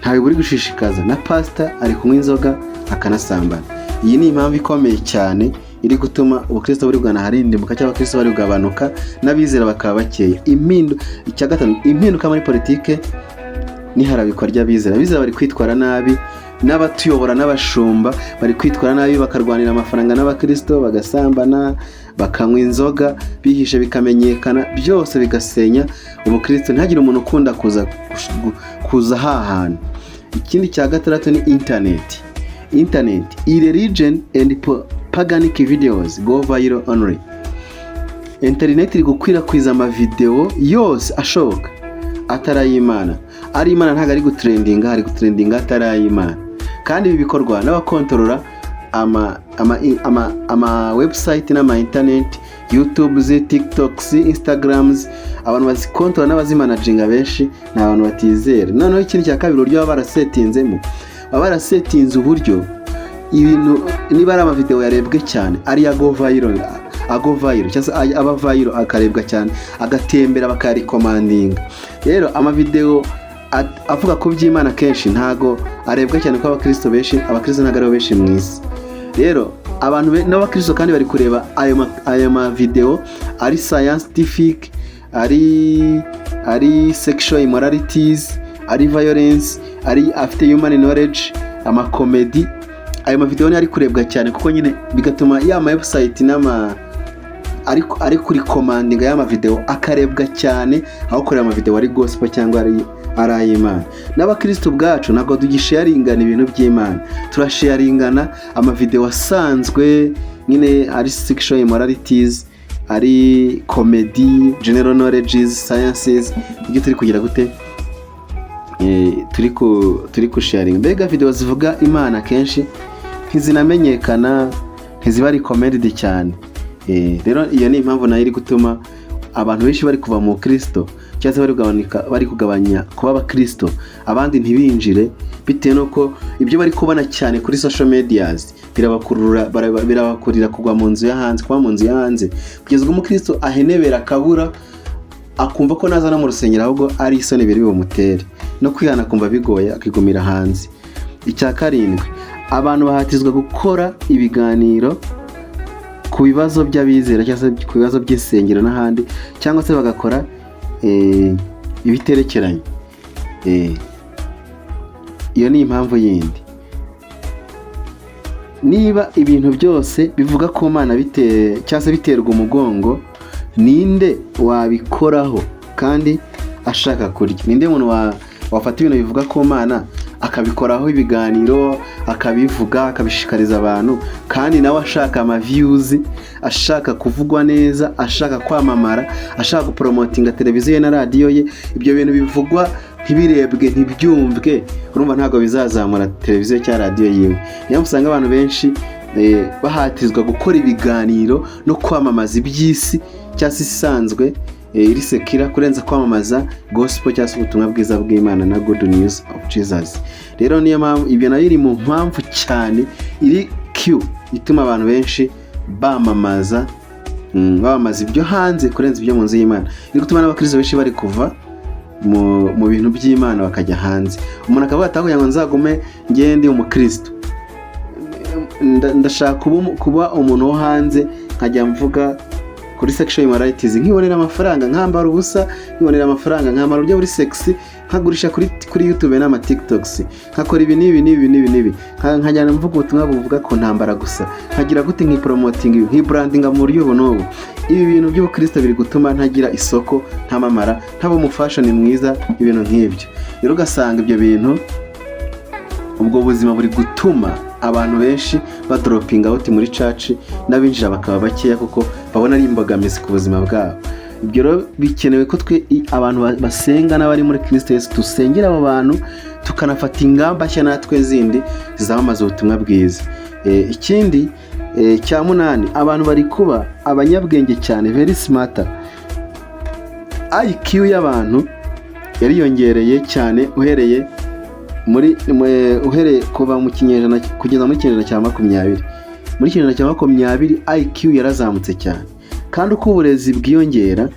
ntawe buri gushishikaza, na pasita ari kunywa inzoga akanasambana. Iyi ni impamvu ikomeye cyane iri gutuma ubukristo buri bugana aharindimuka, cyangwa abakristo bari kugabanuka n'abizera bakaba bakeya. Icya gatanu, impinduka muri politike n'iharabikwa ry'abizera. Abizera bari kwitwara nabi, n'abatuyobora n'abashumba bari kwitwara nabi, bakarwanira amafaranga n'abakristo, bagasambana, bakanywa inzoga bihishe, bikamenyekana, byose bigasenya ubukristo, ntihagire umuntu ukunda kuza ha hantu. Ikindi cya gatandatu ni internet. Internet, irreligion and paganic videos go viral only. Internet iri gukwirakwiza amavideo yose ashoboka atari ay'Imana. Ari Imana ntabwo ari gutrendinga, ari gutrendinga atari ay'Imana. Kandi ibi bikorwa n'abakontorora ama website n'ama internet, YouTubes, TikToks, Instagrams. Abantu bazikontorora n'abazimanaginga benshi ni abantu batizera. Noneho ikindi cya kabiri, uburyo baba barasetinzemo, baba barasetinze uburyo ibintu, niba ari amavideo yarebwe cyane, ari ago viral, ago viral cyangwa se aba viral, akarebwa cyane, agatembera, bakayarecommendinga. Rero amavideo avuga ku by'Imana kenshi ntago arebwa cyane, kuko abakristo benshi, abakristo ntabwo aribo benshi mu isi. Rero abantu n'abakristo kandi bari kureba ayo mavideo ari scientific, ari sexual immoralities, ari violence, ari afite human knowledge, amacomedy. Ayo mavideo niyo ari kurebwa cyane, kuko nyine bigatuma ya ma website n'ama ari kurecommendinga ya mavideo akarebwa cyane aho kureba amavideo ari gospel cyangwa ari ay'Imana. N'abakristo ubwacu ntabwo tugisharingana ibintu by'Imana, turasharingana amavideo asanzwe nyine ari sexual immoralities, ari comedy, general knowledges, sciences. Ibyo turi kugira gute? Turi kusharinga mbega video zivuga Imana kenshi ntizinamenyekana, ntiziba recommended cyane. Rero iyo ni impamvu nayo iri gutuma abantu benshi bari kuva mu Kristo, cyangwa se bari kugabanya kuba abakristo, abandi ntibinjire, bitewe n'uko ibyo bari kubona cyane kuri social medias birabakurura, birabakurira kugwa mu nzu yo hanze, kuba mu nzu yo hanze, kugeza ubwo umukristo ahenebera, akabura, akumva ko naza no mu rusengero ahubwo ari isoni biri bumutere, no kwihana akumva bigoye, akigumira hanze. Icya karindwi, abantu bahatizwa gukora ibiganiro ku bibazo by'abizera cyangwa se ku bibazo by'insengero n'ahandi, cyangwa se bagakora ibiterekeranye. Iyo ni impamvu yindi. Niba ibintu byose bivuga ku Mana bite cyangwa se biterwa umugongo, ninde wabikoraho kandi ashaka kurya? Ninde muntu wafata ibintu bivuga ku Mana akabikoraho ibiganiro, akabivuga, akabishishikariza abantu, kandi nawe ashaka amaviews, ashaka kuvugwa neza, ashaka kwamamara, ashaka gupromotinga televiziyo ye na radiyo ye? Ibyo bintu bivugwa ntibirebwe, ntibyumvwe, urumva ntabwo bizazamura televiziyo cyangwa radiyo yiwe. Niyo mpamvu usanga abantu benshi bahatizwa gukora ibiganiro no kwamamaza iby'isi cyangwa se isanzwe, iri secular, kurenza kwamamaza gospel cyangwa se ubutumwa bwiza bw'Imana na good news of Jesus. Rero niyo mpamvu ibyo nayo iri mu mpamvu cyane iri Q ituma abantu benshi bamamaza ibyo hanze kurenza ibyo mu nzu y'Imana, iri gutuma n'abakristo benshi bari kuva mu bintu by'Imana bakajya hanze. Umuntu akavuga ati: "Kugira ngo nzagume ngende umukristo, ndashaka kuba umuntu wo hanze, nkajya mvuga kuri sexual immoralities, nkibonera amafaranga, nkambara ubusa nkibonera amafaranga, nkambara uburyo buri sexy, nkagurisha kuri YouTube n'ama TikToks, nkakora ibi n'ibi n'ibi n'ibi n'ibi, nkajyana mvuga ubutumwa buvuga ku ntambara gusa, nkagira gute, nkipromoting, nkibrandinga mu buryo ubu n'ubu. Ibi bintu by'ubukristo biri gutuma ntagira isoko, ntamamara, ntaba umufashion mwiza," ibintu nk'ibyo. Rero ugasanga ibyo bintu, ubwo buzima buri gutuma abantu benshi badroppinga out muri church, n'abinjira bakaba bakeya, kuko babona ari imbogamizi ku buzima bwabo. Ibyo rero bikenewe ko twe abantu basenga n'abari muri Kirisito Yesu dusengera abo bantu, tukanafata ingamba nshya natwe zindi zizamamaza ubutumwa bwiza. Ikindi cya munani, abantu bari kuba abanyabwenge cyane, very smart. IQ y'abantu yariyongereye cyane uhereye kuva mu kinyejana kugeza muri kinyejana cya 20. Muri kinyejana cya 20 IQ yarazamutse cyane, kandi uko uburezi bwiyongera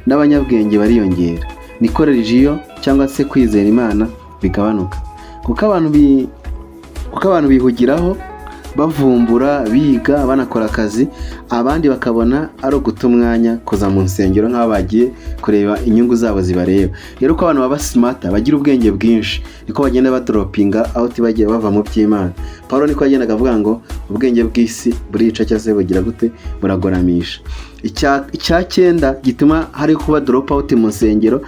n'abanyabwenge bariyongera, niko religion cyangwa se kwizera Imana bigabanuka, kuko abantu bihugiraho bavumbura, biga, banakora akazi, abandi bakabona ari uguta umwanya kuza mu nsengero nk'aho bagiye kureba inyungu zabo zibareba. Rero uko abantu baba smart, bagira ubwenge bwinshi, niko bagenda badroppinga out, bagiye bava mu by'Imana. Paul niko yagendaga avuga ngo ubwenge bw'isi burica, cyangwa se bugira gute? Buragoramisha. Icya cyenda gituma hari kuba drop out mu nsengero,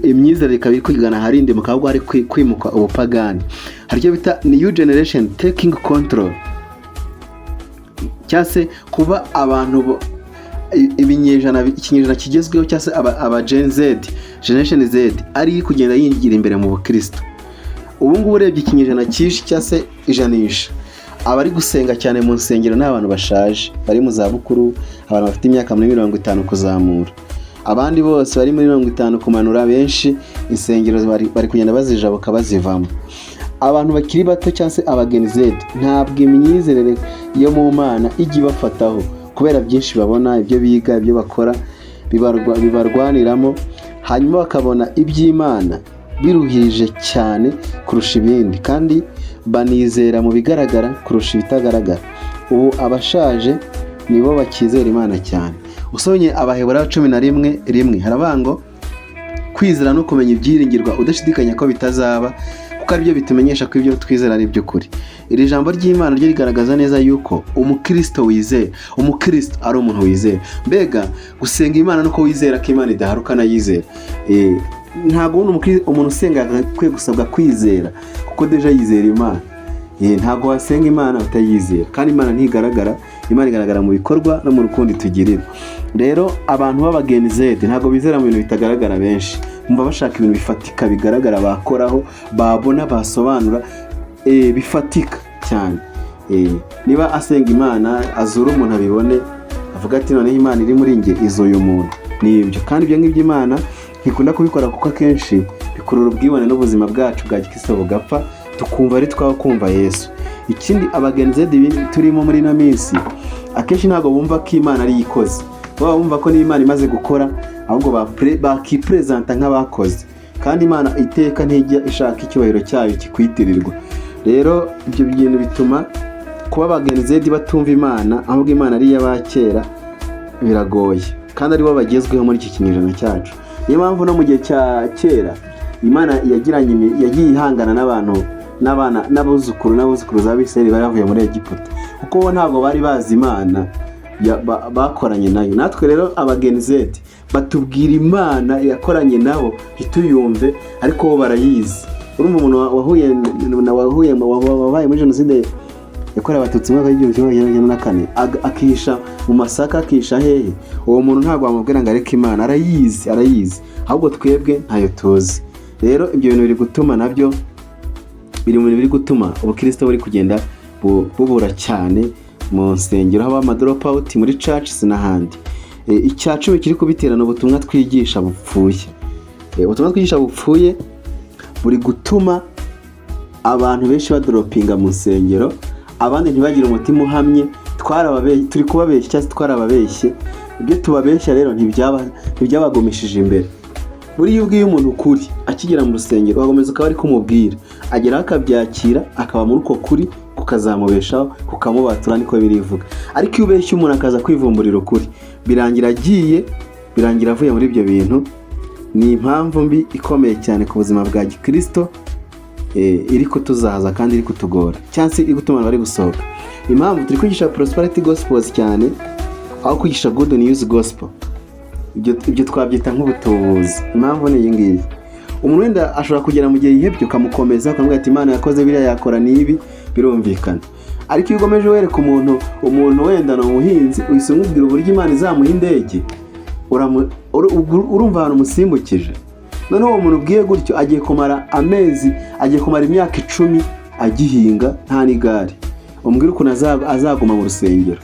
imyizerere ikaba iri kwigana aharindimuka, ahubwo hari kwimuka ubupagani, hari icyo bita new generation taking control, cyangwa se kuba abantu ibinyejana, ikinyejana kigezweho, cyangwa se aba Gen Z, Generation Z ari iri kugenda yinjira imbere mu bukristo. Ubu ngubu urebye ikinyejana cyinshi cyangwa se ijanisha, abari gusenga cyane mu nsengero ni abantu bashaje bari mu zabukuru, abantu bafite imyaka muri 50 kuzamura. Abandi bose bari muri 50 kumanura, benshi insengero bari kugenda bazijabuka, bazivamo. Abantu bakiri bato cyangwa se aba Gen Z ntabwo imyizerere yo mu Mana ijya ibafataho, kubera byinshi babona, ibyo biga, ibyo bakora bibarwaniramo, hanyuma bakabona iby'Imana biruhije cyane kurusha ibindi, kandi banizera mu bigaragara kurusha ibitagaragara. Ubu abashaje nibo bakizera Imana cyane. Usomye Abaheburayo 11:1, haravuga ngo kwizera no kumenya ibyiringirwa udashidikanya ko bitazaba, kuko aribyo bitumenyesha ko ibyo twizera ari iby'ukuri. Iri jambo ry'Imana ryo rigaragaza neza yuko umukristo wizera, umukristo ari umuntu wizera. Mbega gusenga Imana nuko wizera ko Imana idahari, ukanayizera. Ntabwo ubundi umuntu usenga akwiye gusabwa kwizera, kuko déjà yizera Imana. Ntabwo wasenga Imana utayizera, kandi Imana ntigaragara. Imana igaragara mu bikorwa no mu rukundo itugirira. Rero abantu b'aba Gen Z ntabwo bizera mu bintu bitagaragara. Benshi bumva bashaka ibintu bifatika, bigaragara, bakoraho, babona, basobanura, bifatika cyane. Niba asenga Imana, azura umuntu abibone, avuga ati: "Noneho Imana iri muri njye izuye umuntu." Ni ibyo, kandi ibyo ngibyo Imana ntikunda kubikora, kuko akenshi bikurura ubwibone n'ubuzima bwacu bwa gikristo bugapfa, tukumva ari twaho kumva Yesu. Ikindi, aba Gen Z turimo muri ino minsi akenshi ntabwo bumva ko Imana ariyo ikoze. Baba bumva ko niba Imana imaze gukora, ahubwo bakipresenta nk'abakoze, kandi Imana iteka ntijya ishaka icyubahiro cyayo kikwitirirwa. Rero ibyo bintu bituma kuba aba Gen Z batumva Imana, ahubwo Imana ari iy'abakera, biragoye, kandi aribo bagezweho muri iki kinyejana cyacu. Niyo mpamvu no mu gihe cya kera Imana yagiye ihangana n'abantu, n'abana, n'abuzukuru n'abuzukuruza b'Abisirayeli bari bavuye muri Egiputa, kuko bo ntabwo bari bazi Imana bakoranye nayo. Natwe rero aba Gen Z batubwira Imana yakoranye nabo ntituyumve, ariko bo barayizi. Urumva umuntu wahuye wabaye muri Jenoside yakorewe Abatutsi mu mwaka w'1994, akihisha mu masaka, akihisha hehe, uwo muntu ntabwo wamubwira ngo areke Imana. Arayizi, arayizi, ahubwo twebwe ntayo tuzi. Rero ibyo bintu biri gutuma, nabyo biri mu bintu biri gutuma ubukristo buri kugenda bubura cyane mu nsengero, haba ama drop out muri churches n'ahandi. Icya 10 kiri kubitera ni ubutumwa twigisha bupfuye. Ubutumwa twigisha bupfuye buri gutuma abantu benshi badroppinga mu nsengero, abandi ntibagire umutima uhamye. Turi kubabeshya cyangwa se twarababeshye. Ibyo tubabeshya rero ntibyabagumishije imbere. Buriya iyo ubwiye umuntu ukuri akigera mu rusengero, ugakomeza ukaba ari kumubwira, ageraho akabyakira, akaba muri uko kuri, kukazamubeshaho, kukamubatura, niko birivuga. Ariko iyo ubeshya umuntu akaza kwivumburira ukuri, birangira agiye, birangira avuye muri ibyo bintu. Ni impamvu mbi ikomeye cyane ku buzima bwa gikirisito, iri kutuzahaza kandi iri kutugora, cyangwa se iri gutuma abantu bari gusohoka. Impamvu turi kwigisha prosperity gospels cyane aho kwigisha good news gospel, ibyo twabyita nk'ubutubuzi. Impamvu ni iyi ngiyi: umuntu wenda ashobora kugera mu gihe yihebye, ukamukomeza, ukamubwira ati: "Imana yakoze biriya, yakora n'ibi," birumvikana. Ariko iyo ugomeje wereka umuntu wenda ni umuhinzi, uhise umubwira uburyo Imana izamuha indege. Urumva ahantu umusimbukije. Noneho uwo muntu ubwiye gutyo agiye kumara amezi, agiye kumara imyaka 10 agihinga nta n'igare. Umbwire ukuntu azaguma mu rusengero.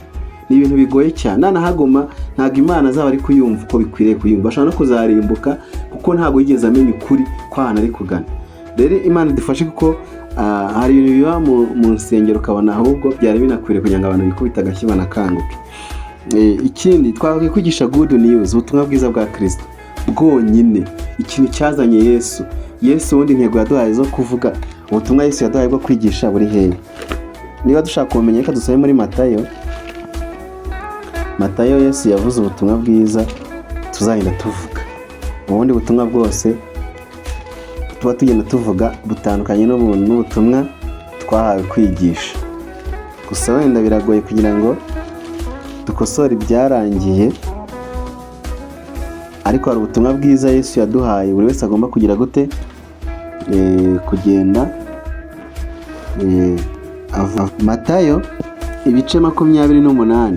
Ni ibintu bigoye cyane. Nanahaguma, ntabwo Imana azaba ari kuyumva uko bikwiriye kuyumva. Ashobora no kuzarimbuka, kuko ntabwo yigeze amenya ukuri kw'ahantu ari kugana. Rero Imana idufashe, kuko hari ibintu biba mu nsengero ukabona ahubwo byari binakwiriye kugira ngo abantu bikubite agashyi banakanguke. Ikindi twakwiye kwigisha good news, ubutumwa bwiza bwa Kirisito bwonyine, ikintu cyazanye Yesu. Yesu ubundi intego yaduhaye zo kuvuga ubutumwa, Yesu yaduhaye bwo kwigisha buri hehe? Niba dushaka kumenya, reka dusabe muri Matayo. Matayo, Yesu yavuze ubutumwa bwiza tuzagenda tuvuga. Ubundi butumwa bwose tuba tugenda tuvuga butandukanye n'ubutumwa twahawe kwigisha. Gusa wenda biragoye kugira ngo dukosore ibyarangiye, ariko hari ubutumwa bwiza Yesu yaduhaye buri wese agomba kugira gute? Kugenda Matayo ibice 28,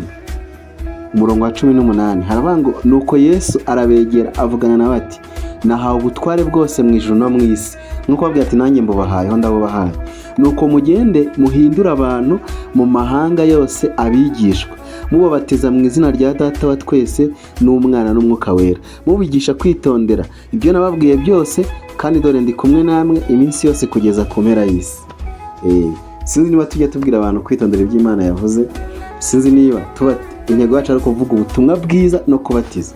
umurongo wa 18, haravuga ngo: "Nuko Yesu arabegera, avugana nawe ati: 'Nahawe ubutware bwose mu ijuru no mu isi.'" Nk'uko babwira ati: "Nanjye mbubahayeho, ndabubahaye. "Nuko mugende muhindure abantu mu mahanga yose abigishwa, mubabatiza mu izina rya Data wa twese n'Umwana n'Umwuka Wera, mubigisha kwitondera ibyo nababwiye byose. Kandi dore ndi kumwe namwe iminsi yose kugeza ku mpera y'isi." Sinzi niba tujya tubwira abantu kwitondera ibyo Imana yavuze. Sinzi niba tuba intego yacu ari ukuvuga ubutumwa bwiza no kubatiza.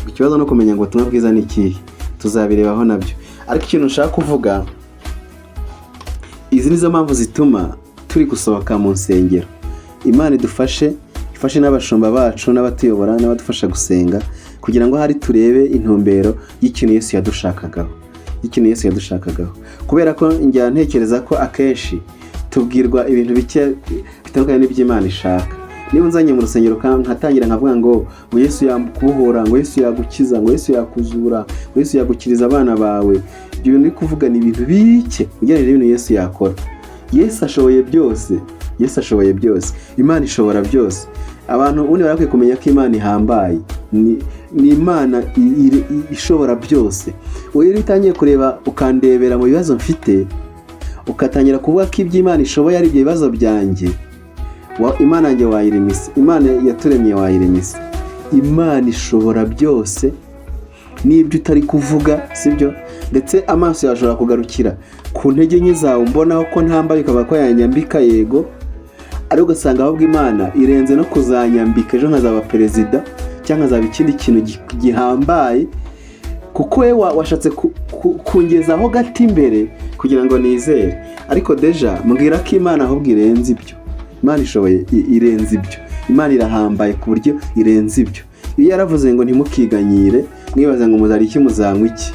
Ikibazo no kumenya ngo ubutumwa bwiza ni ikihe, tuzabirebaho nabyo. Ariko ikintu nshaka kuvuga, izi nizo mpamvu zituma turi gusohoka mu nsengero. Imana idufashe, ifashe n'abashumba bacu n'abatuyobora n'abadufasha gusenga, kugira ngo hari turebe intumbero y'ikintu Yesu yadushakagaho, y'ikintu Yesu yadushakagaho. Kubera ko njya ntekereza ko akenshi tubwirwa ibintu bike bitandukanye n'iby'Imana ishaka. Niba unzanye mu rusengero nkatangira nkavuga ngo Yesu yakubohora, ngo Yesu yagukiza, ngo Yesu yakuzura, ngo Yesu yagukiriza abana bawe, ibyo bintu uri kuvuga ni ibintu bike ugereranyije n'ibintu Yesu yakora. Yesu ashoboye byose. Yesu ashoboye byose. Imana ishobora byose. Abantu ubundi barakwiye kumenya ko Imana ihambaye, ni Imana ishobora byose. Wowe iyo utangiye kureba, ukandebera mu bibazo mfite, ugatangira kuvuga ko ibyo Imana ishoboye ari ibyo bibazo byanjye, Imana yanjye wayiremise, Imana yaturemye wayiremise. Imana ishobora byose n'ibyo utari kuvuga, sibyo? Ndetse amaso yawe ashobora kugarukira ku ntege nke zawe mbonaho ko ntambaye, ukaba ko yanyambika, yego, ariko ugasanga ahubwo Imana irenze no kuzanyambika, ejo nkazaba perezida cyangwa nkazaba ikindi kintu gihambaye, kuko we washatse kungezaho gato imbere kugira ngo nizere. Ariko déjà mbwira ko Imana ahubwo irenze ibyo. Imana ishoboye, irenze ibyo. Imana irahambaye ku buryo irenze ibyo. Iyo yaravuze ngo: "Ntimukiganyire mwibaza ngo muzarya iki, muzanywa iki."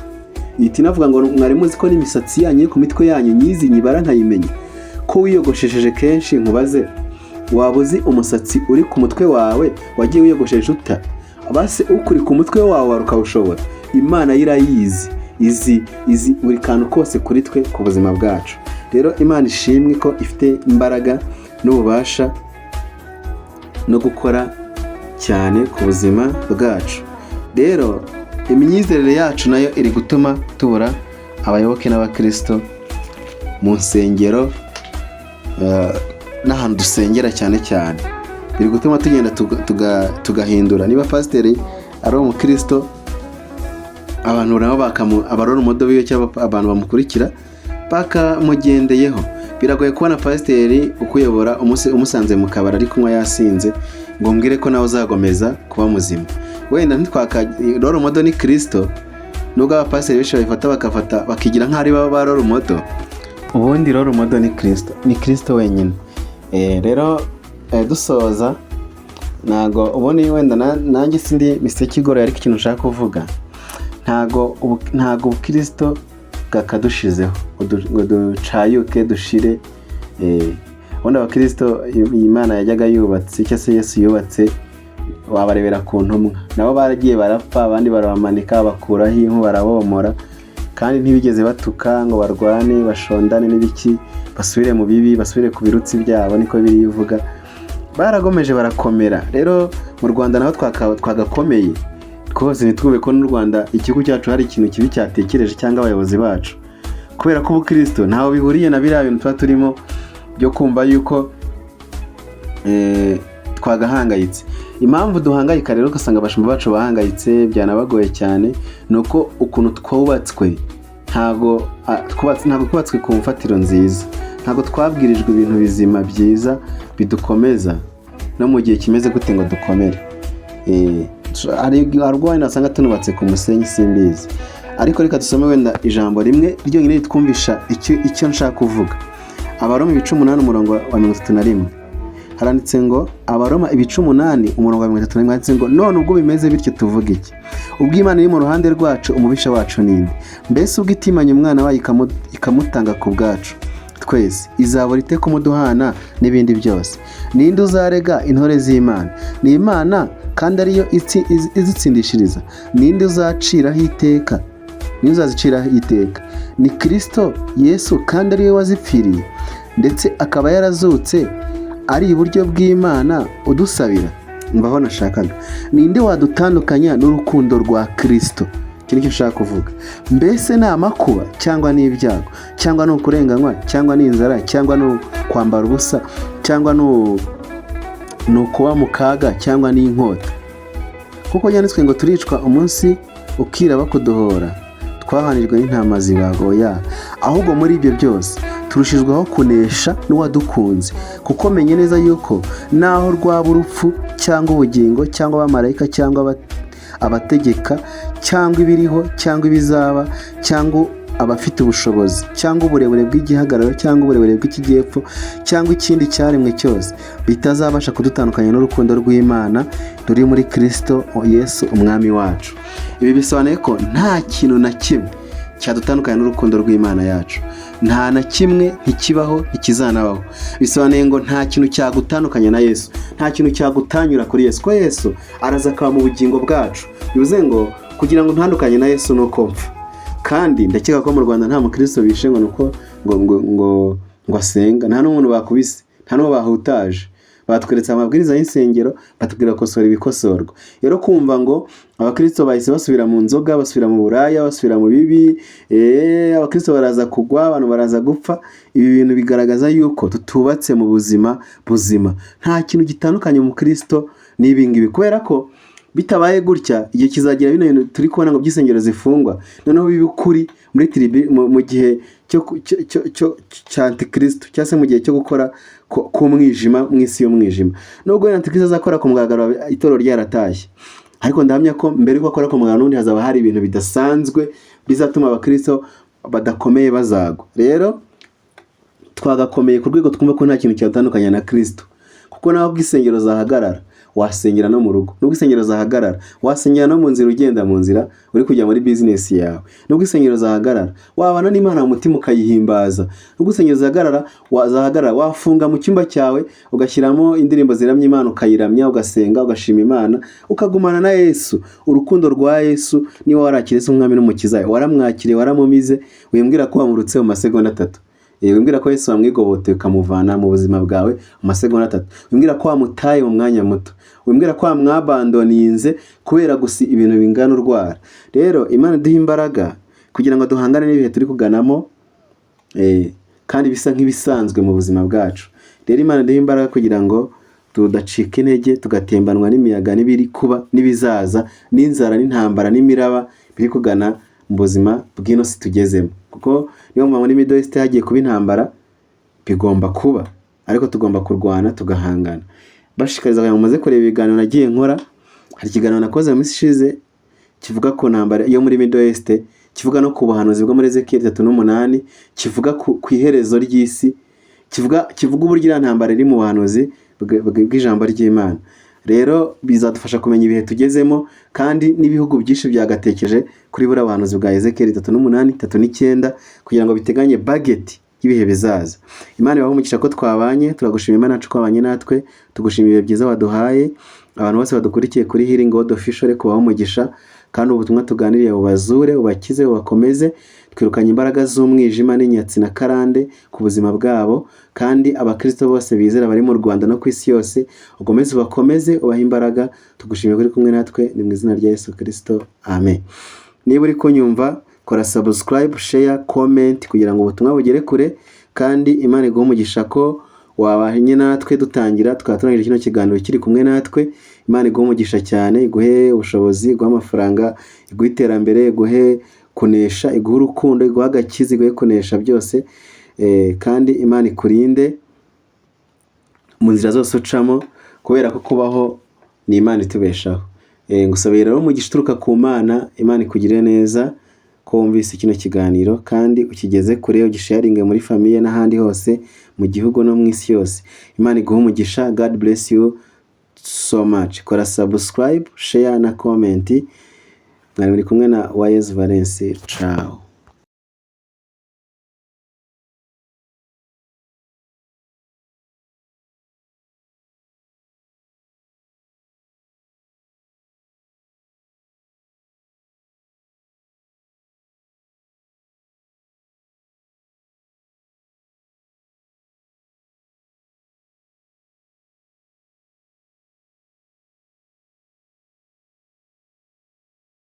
Ihita inavuga ngo: "Mwari muzi ko n'imisatsi yanyu iri ku mitwe yanyu nyizi, nyibara nkayimenya?" Ko wiyogoshesheje kenshi, nkubaze, waba uzi umusatsi uri ku mutwe wawe wagiye wiyogoshesha uta base ukuri ku mutwe wawe ukawushobora? Imana yo irayizi, izi buri kantu kose kuri twe, ku buzima bwacu. Rero Imana ishimwe ko ifite imbaraga n'ububasha no gukora cyane ku buzima bwacu. Rero imyizerere yacu nayo iri gutuma tubura abayoboke n'abakirisito mu nsengero n'ahantu dusengera cyane cyane. Biri gutuma tugenda tugahindura. Niba pasiteri ari umukristo, abantu nabo aba role model biwe cyangwa abantu bamukurikira bakamugendeyeho. Biragoye kubona pasiteri ukuyobora umusanze mu kabari ari kunywa yasinze, ngo mbwire ko nawe uzagomeza kuba muzima. Wenda ntitwaka role model ni Kirisito, nubwo abapasiteri benshi babifata bakafata bakigira nk'aho ari bo ba role model. Ubundi role model ni Kirisito, ni Kirisito wenyine. Rero dusoza, ntago ubundi wenda nanjye sindi miseke igoroye, ariko ikintu nshaka kuvuga, ntago ubukirisito bwakadushizeho ngo ducayuke dushire. Ubundi abakirisito Imana yajyaga yubatse, cyangwa se Yesu yubatse, wabarebera ku ntumwa. Nabo baragiye barapfa, abandi barabamanika, bakuraho impu, barabomora, kandi ntibigeze batuka ngo barwane, bashondane n'ibiki, basubire mu bibi, basubire ku birutsi byabo, niko biri bivuga. Baragomeje barakomera. Rero mu Rwanda naho twagakomeye. Twose ntitwumve ko n'u Rwanda, igihugu cyacu, hari ikintu kibi cyatekereje cyangwa abayobozi bacu, kubera ko ubukristo ntaho bihuriye na biriya bintu tuba turimo byo kumva yuko twagahangayitse. Impamvu duhangayika rero, ugasanga abashumba bacu bahangayitse, byanabagoye cyane, ni uko ukuntu twubatswe ntabwo twubatswe ku mfatiro nziza, ntabwo twabwirijwe ibintu bizima byiza bidukomeza no mu gihe kimeze gute ngo dukomere. Hari ubwo wenda wasanga tunubatse ku musenyi, simbizi, ariko reka dusome wenda ijambo rimwe ryonyine ritwumvisha icyo nshaka kuvuga. Abaroma ibice 8, umurongo wa 31, haranditse ngo, Abaroma ibice 8, umurongo wa 31, handitse ngo: "None ubwo bimeze bityo tuvuga iki? Ubwo Imana iri mu ruhande rwacu, umubisha wacu ninde? Mbese ubwo itimanye umwana wayo ikamutanga ku bwacu twese, izabura ite kumuduhana n'ibindi byose? Ninde uzarega intore z'Imana? Ni Imana kandi ariyo izitsindishiriza. Ninde uzaciraho iteka? Ninde uzaziciraho iteka? Ni Kirisito Yesu, kandi ariwe wazipfiriye, ndetse akaba yarazutse, ari iburyo bw'Imana udusabira." Mbaho nashakaga: ninde wadutandukanya n'urukundo rwa Kirisito? Iki nicyo nshaka kuvuga. Mbese ni amakuba, cyangwa ni ibyago, cyangwa ni ukurenganywa, cyangwa ni inzara, cyangwa ni ukwambara ubusa, cyangwa ni ukuba mu kaga, cyangwa ni inkota? Kuko byanditswe ngo: "Turicwa umunsi ukira bakuduhora, twahanijwe n'intama zibaga." Oya, ahubwo muri ibyo byose turushijweho kunesha n'uwadukunze. Kuko menye neza yuko naho rwaba urupfu, cyangwa ubugingo, cyangwa abamarayika, cyangwa abategeka, cyangwa ibiriho, cyangwa ibizaba, cyangwa abafite ubushobozi, cyangwa uburebure bw'igihagararo, cyangwa uburebure bw'ikijyepfo, cyangwa ikindi cyaremwe cyose, bitazabasha kudutandukanya n'urukundo rw'Imana ruri muri Kirisito Yesu Umwami wacu. Ibi bisobanuye ko nta kintu na kimwe cyadutandukanya n'urukundo rw'Imana yacu, nta na kimwe, ntikibaho, ntikizanabaho. Bisobanuye ngo nta kintu cyagutandukanya na Yesu, nta kintu cyagutanyura kuri Yesu, ko Yesu araza akaba mu bugingo bwacu. Bivuze ngo kugira ngo ntandukanye na Yesu ni uko mpfa. Kandi ndakeka ko mu Rwanda nta mukristo bishe ngo nuko ngo asenga, nta n'umuntu bakubise, nta n'uwo bahutaje. Batweretse amabwiriza y'insengero, batubwira gukosora ibikosorwa. Rero kumva ngo abakristo bahise basubira mu nzoga, basubira mu buraya, basubira mu bibi, abakristo baraza kugwa, abantu baraza gupfa, ibi bintu bigaragaza yuko tutubatse mu buzima buzima. Nta kintu gitandukanye umukristo n'ibi ngibi, kubera ko bitabaye gutya, igihe kizagira bino bintu turi kubona ngo by'insengero zifungwa, noneho bibe ukuri muri tribulation, mu gihe cya antikristo, cyangwa se mu gihe cyo gukora k'umwijima, mu isi y'umwijima. Nubwo wenda antikristo azakora ku mugaragaro itorero ryaratashye, ariko ndahamya ko mbere y'uko akora ku mugaragaro n'ubundi hazaba hari ibintu bidasanzwe bizatuma abakristo badakomeye bazagwa. Rero twagakomeye ku rwego twumva ko nta kintu cyatandukanya na Kristo, kuko naho ubwo insengero zahagarara, wasengera no mu rugo. Nubwo insengero zahagarara, wasengera no mu nzira, ugenda mu nzira uri kujya muri bizinesi yawe. Nubwo insengero zahagarara, wabana n'Imana mu mutima ukayihimbaza. Nubwo insengero zahagarara, wazahagarara, wafunga mu cyumba cyawe, ugashyiramo indirimbo ziramya Imana, ukayiramya, ugasenga, ugashima Imana, ukagumana na Yesu. Urukundo rwa Yesu, niba warakiriye Yesu umwami n'umukiza, waramwakiriye, waramumize, wimbwira ko wamurutse mu masegonda 3. Wimbwira ko Yesu wamwigoboteye ukamuvana mu buzima bwawe mu masegonda 3. Wimbwira ko wamutaye mu mwanya muto. Wimbwira ko wamwabandoninze kubera gusa ibintu bingana urwara. Rero Imana iduha imbaraga kugira ngo duhangane n'ibihe turi kuganamo, kandi bisa nk'ibisanzwe mu buzima bwacu. Rero Imana iduha imbaraga kugira ngo tudacika intege, tugatembanwa n'imiyaga n'ibiri kuba n'ibizaza, n'inzara n'intambara n'imiraba biri kugana mu buzima bw'ino si tugezemo. Kuko niyo mpamvu muri Middle East hagiye kuba intambara, bigomba kuba, ariko tugomba kurwana tugahangana. Bashishikariza kugira ngo mumaze kureba ibiganiro nagiye nkora. Hari ikiganiro nakoze mu minsi ishize kivuga ku ntambara yo muri Middle East, kivuga no ku buhanuzi bwo muri Ezekiel 38, kivuga ku iherezo ry'isi, kivuga uburyo iriya ntambara iri mu buhanuzi bw'ijambo ry'Imana. Rero bizadufasha kumenya ibihe tugezemo, kandi n'ibihugu byinshi byagatekereje kuri buriya buhanuzi bwa Ezekiel 38, 39, kugira ngo biteganye budget y'ibihe bizaza. Imana ibahe umugisha ko twabanye. Turagushima Imana yacu ko wabanye natwe, tugushima ibihe byiza waduhaye. Abantu bose badukurikiye kuri Healing Word Official, kubaho umugisha. Kandi ubutumwa tuganiriye bubazure, ubakize, ubakomeze. Twirukanye imbaraga z'umwijima n'inyatsi na karande ku buzima bwabo. Kandi abakristo bose bizera bari mu Rwanda no ku isi yose, ukomeze ubakomeze, ubahe imbaraga. Tugushimiye ko uri kumwe natwe, ni mu izina rya Yesu Kristo, amen. Niba uri kunyumva, kora subscribe, share, comment kugira ngo ubutumwa bugere kure. Kandi Imana iguhe umugisha ko wabanye natwe dutangira, tukaba turangije kino kiganiro kiri kumwe natwe. Imana iguhe umugisha cyane, iguhe ubushobozi, iguhe amafaranga, iguhe iterambere, iguhe kunesha, iguhe urukundo, iguhe agakiza, iguhe kunesha byose. Kandi Imana ikurinde mu nzira zose ucamo, kubera ko kubaho ni Imana itubeshaho. Ngusabiye rero umugisha uturuka ku Mana. Imana ikugirire neza ko wumvise kino kiganiro, kandi ukigeze kure, ugisharinge muri famille n'ahandi hose mu gihugu no mu isi yose. Imana iguhe umugisha. God bless you so much. Kora subscribe, share na comment. Mwari muri kumwe na Uwayezu Valence. Ciao.